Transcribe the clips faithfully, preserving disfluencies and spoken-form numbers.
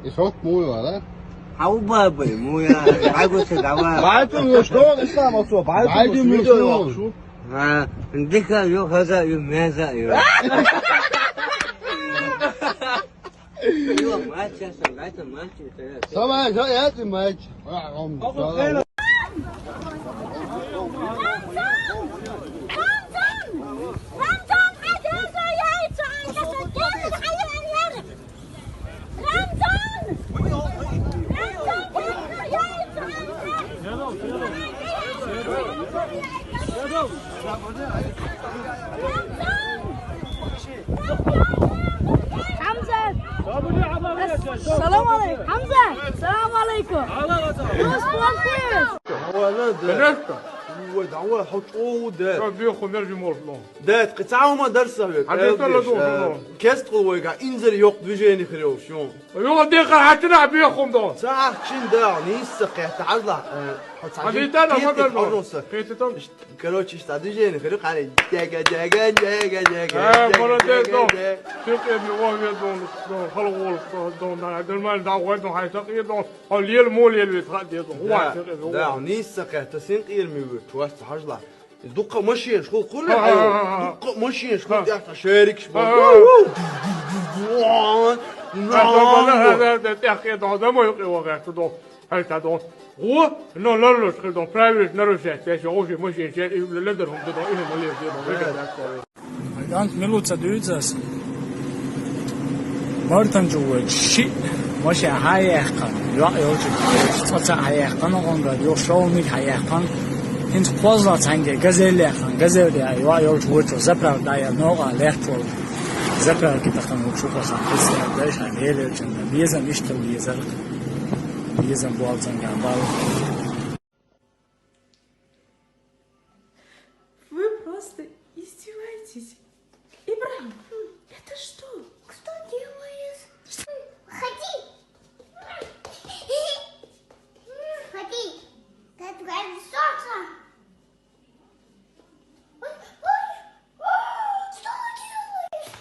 И сот муй вара? Хьаубабай, муя, байгуса дава. Байтун ё что, ислам отцо, байтун Байтун ё что? Ё. А, дика ё хаза ё меза ё. Ё, мача, сан, гайта, мача, ё. Сама, ё, я ты мать. А, он, Папа, да, хрена. حمزة. السلام عليكم. حمزة. السلام عليكم. Конечно. Ой, давай, хоть о, да. Как бьёху, мерзи морфло. Да, это кицаума дарса век. А где стало Элдиш, дома, э, дома? Кест кулвойга, инзер ёк движение хрёв, всё. Ё, дехар хатина бьёхум дон. Сахчин да, не иссакъя, та азла, э, хоть А сахчин где-то там кест обернулся. Пожалуйста. Где-то там. Короче, что движение хрёв, хари, дега, дега, дега, дега, Э, дега, молодец, дега, дон. дега. Ты, э, его вид, дон, дон, халгол, дон, дон, да, нормально, да, ой, дон, хай, так, и дон. Ол ел, мол ел вид, ха, дед, дон. Да, Ой, ты, э, да, ой. Не иссакъя, та син къирми вид, чувас, та азла. Дукха машинаш хул хуле, Ха, ха, ха, ха. Дукха машинаш хул, Ха. Яхта шерикш Ха, ба. Ха, ха. Ву, ву, ву, ву, ву, ву. Ха, ха, ха, тяхе дон, да, мой, э, вагар, ты дон. Хай, та дон. О, но, лоло, ты дон, правильно нарушать, я же уже машин, я и ледер, он, дон, и на ледер, дон, Да. Ледер, да, Гант милуца дуьйцас. Мартан чу вай ши машен хьаяьккхана. ЙоӀ йолчу цкъа ца хьаяьккхана, гӀонгад йо шовниг хьаяьккхана. ХӀинца кхозлагӀа цхьаьнгге газель яьккхана. Газель яа йоӀ йолчу вочо заправка дӀаяьлла, новкъа лехча волу. Заправка тахана ву шуха сан представь дай шайн лелачунна. Безам иштта везара. Безам болцангахь балла. Вы просто издеваетесь. Ибрагим, это что? Кто делает? Ходи. Ходи. Ты твоя высока. Ой, ой, ой, что ты делаешь?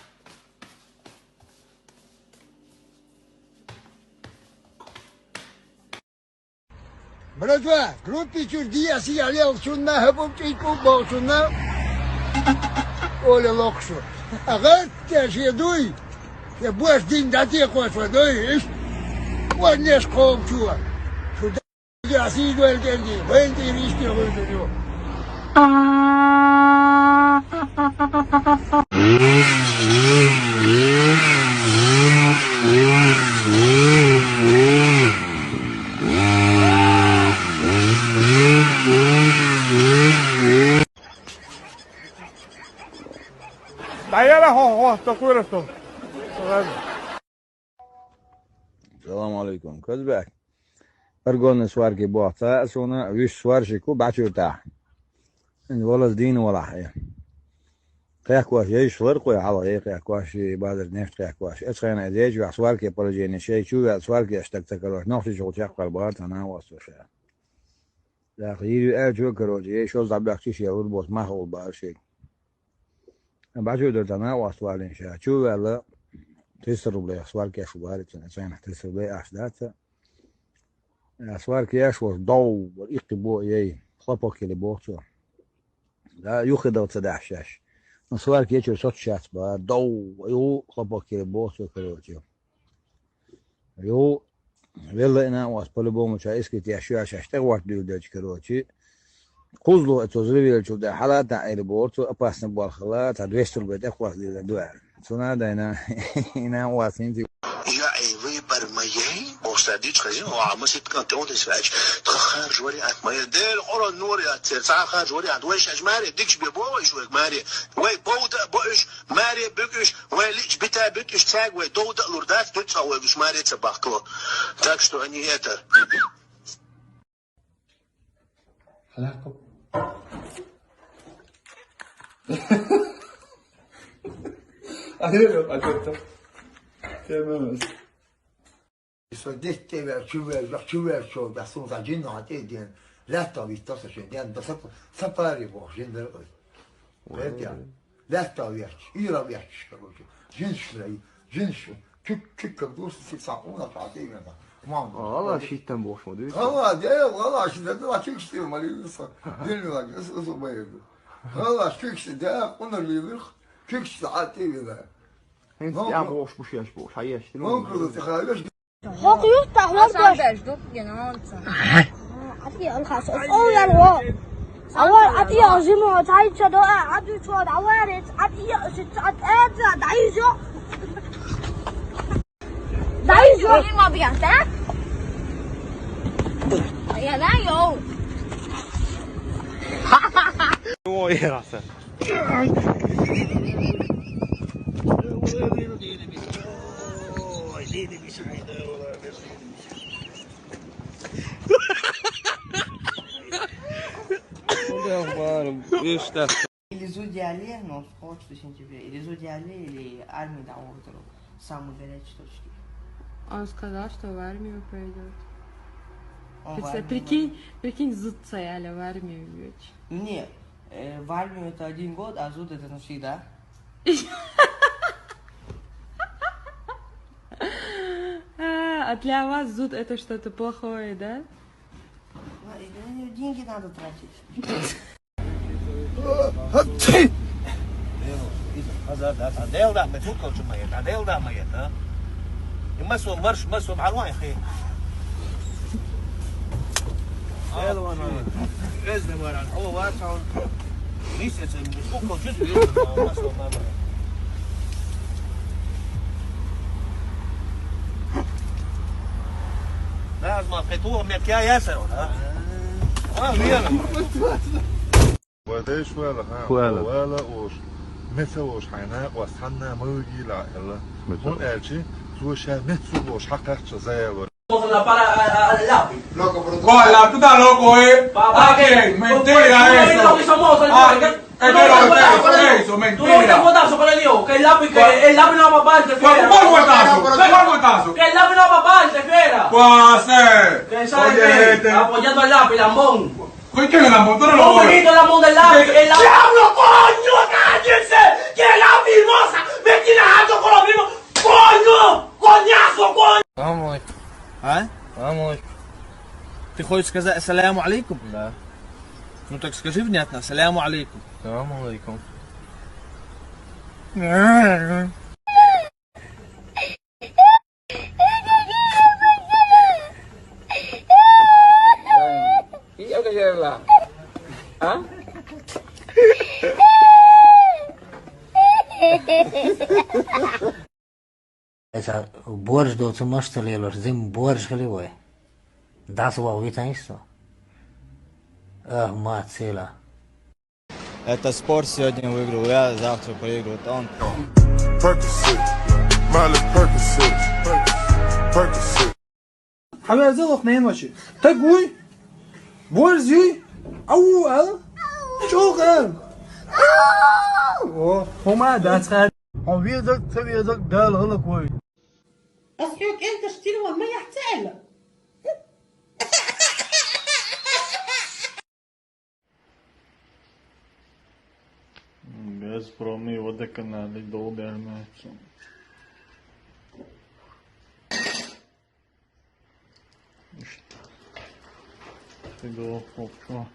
Братва, группи чуьра диэс ялелчунна, хӀабуб чӀикӀуб болчунна, оля локхушу. А гӀаттаьш я дуй, я бош дин дӀатекхош ва дуй, иш? Ваннеш кхобучо. Шу да сий дуьйла кӀентий, вайн тӀера иште гӀуьйтур ю. ДӀаяла хьо, хьо, со кхоьруш ду. Салам алейкум. Казбек. Аргонный сварки боху цхьа а суна, вуьш сварщик ву бӀачуьртахь. Иза валаза дийна валахь и. Кхехкош езаш лара кхой хьалха, ей кхехкош, и базар нефть кхехкош. Эцхьайна и дечу ваьхьа сварке положение шей чу веа сварке аштаг ца карош, нохчичух чекхвар бахара цхьа накъост ша. ТӀаккха йийр ю аьлча, короче, ей шозза бехча шен лур боцу мах а улу бахара шега. БӀачу дара цхьа накъост валийна ша. Чу а ваьлла, триста рублех сварка еш ву бахара цунна, цайнах триста рублей ахча дац. Сварка еш волуш дов, иккхи бо а ей, хлопок хили боху цо. Да, юххе дала ца дахьаш шаьш. Ну, сварка ечуьра соцуш яц бахара, дов, ю, хлопок хили боху цо, короче. Ю, велла и накъост по-любому ша эскит еш ю шаьш тӀехӀотта дуьйладелча, короче. Кхузло оцо зревеллачул тӀаьхьа хьала а таӀийла боху цо, опасный болх хилла, цхьа двести рублей тӀехӀотта лелла ду аьлла. Цунна а дайна, и накъост хӀинца. Я, э, выбор ма яй, бохуш цара дийцича хезна, хьо Ӏа масийтта кӀант тӀе вон тесна ваьлча, тхан харжа вариант ма яй, Делан Къуръан нур яц церан, цхьа а харжа вариант, вай шаьш маре дикаш бен бо вай уьш вайга маре, вай бовда а бо уьш, маре буьгу уьш, вай лиъча бита а буьту уьш, цаьрга вай довда а лур дац, дуьтцахь вай уьш маре ца бахкало. Так что они это. Хьалакху. Ахир, а что там? Терминус. Со детте вер, чу вер, чу вер, чу вер, суна цхьа жин хьан тӀе а дена. Лаьтта виттар со шен ден, да сап-, сапари боху, жин дара. Ой. Лаьтта верташ, ира верташ, короче. Жинаш вай, жинаш. Чуьк, чуьк, как дурсу, чуьк, сакъуна, сакъуна. Мам. Гьалаш шийтан бохшма, дивиш. Гьалаш, я, гьалаш, да, да, чуьк, шийтан, мали, са. Дилми лаг, ис, ис, бай. Гьалаш, чуьк, шийтан, да, къунар лилих, чуьк, шийтан, ативила. Гьенц я бохш, буш яш бохш, гьаяш, дил. Мам, кызы, тихавеш. Хокъ юрт тагьлар баш. Даш, доп, генанца. Ати алхас, о, яр, о. Ава, ати азимо, тайча, до, а, ати чо, аварец, ати, ати, ати, дай жо. Дай жо. Има биян, да? Я, да, йо. О, яраса. Или Зуди Али, но в сентябре. Или Зуди Али, или армия, да, вот, самые горячие точки. Он сказал, что в армию пойдёт. Он в Представь, армию прикинь, пойдёт. Прикинь, зуд цаяля в армию ведь. Не, э, в армию это один год, а зуд это навсегда. А, а для вас зуд это что-то плохое, да? Ва, и на неё деньги надо тратить. Дел, да, да, дел, да, мы тут колчу, мы это, дел, да, мы это. И мы сом, марш, мы сом, а вон, хи. Дел, вон, вон. Без не варан, о, варан. Месяц, мы тут колчу, мы это, мы сом, мы это. Назма, петух, мне кя ясар, а? А, верно. Вадеш вала, ха. Вала. Вала ош. Меца ош хайна, ва санна мавгила, элла. Меца. Мун элчи, зуша мецу ош, хакъ ча заява. Vamos a la para, a, a, al lápiz. Loco, pero tú... Hola, tú estás loco, eh. Papá, ¿qué? Mentira eso. Ah, es verdad, eso, eso, mentira. Tú no te botazo con el lío, que el lápiz, que el lápiz no va para parte, fiera. ¿Cuál botazo? ¿Cuál botazo? Que el lápiz no va para parte, fiera. ¿Cuál hacer? Que sabe que apoyando al lápiz, lambón. ¿Por qué el lambón? Tú no lo... ¿Cómo bonito el lambón del lápiz? El lápiz. ¡Diablo, coño, cállense! Que el lápiz rosa me tiene harto con lo mismo. ¡Coño! ¡Coñazo, coño! Салам алейкум. А? Салам алейкум. Ты хочешь сказать «Ассаляму алейкум»? Да. Ну так скажи внятно: «Ассаляму алейкум». Салам алейкум. А? Эта борж доцу машталелор, зим борж хлевой. Дас вал витайсо. Ах, мацела. Это спорт сегодня выиграл я, завтра проигрывает он. Percocet, Miley Percocet, Percocet. Хьавязал охъ ненвачи. Таг уй? Борз юй? Ау, ал? Чук, ал? О, хӀума дац хьа. Хьо везаг, ца везаг, Дала гӀалак вой. Ас хьо кӀенташ тирван ма яхь ца аьлла? Газпроми водоканали долбяр мацу. Ты долго.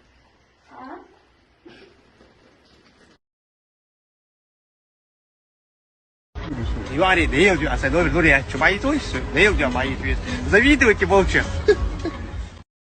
Юари, дел, ю, аса дори, дори, я, чё, боит, ой, всё, дел, я, боит, ой. Завидуйте, волча.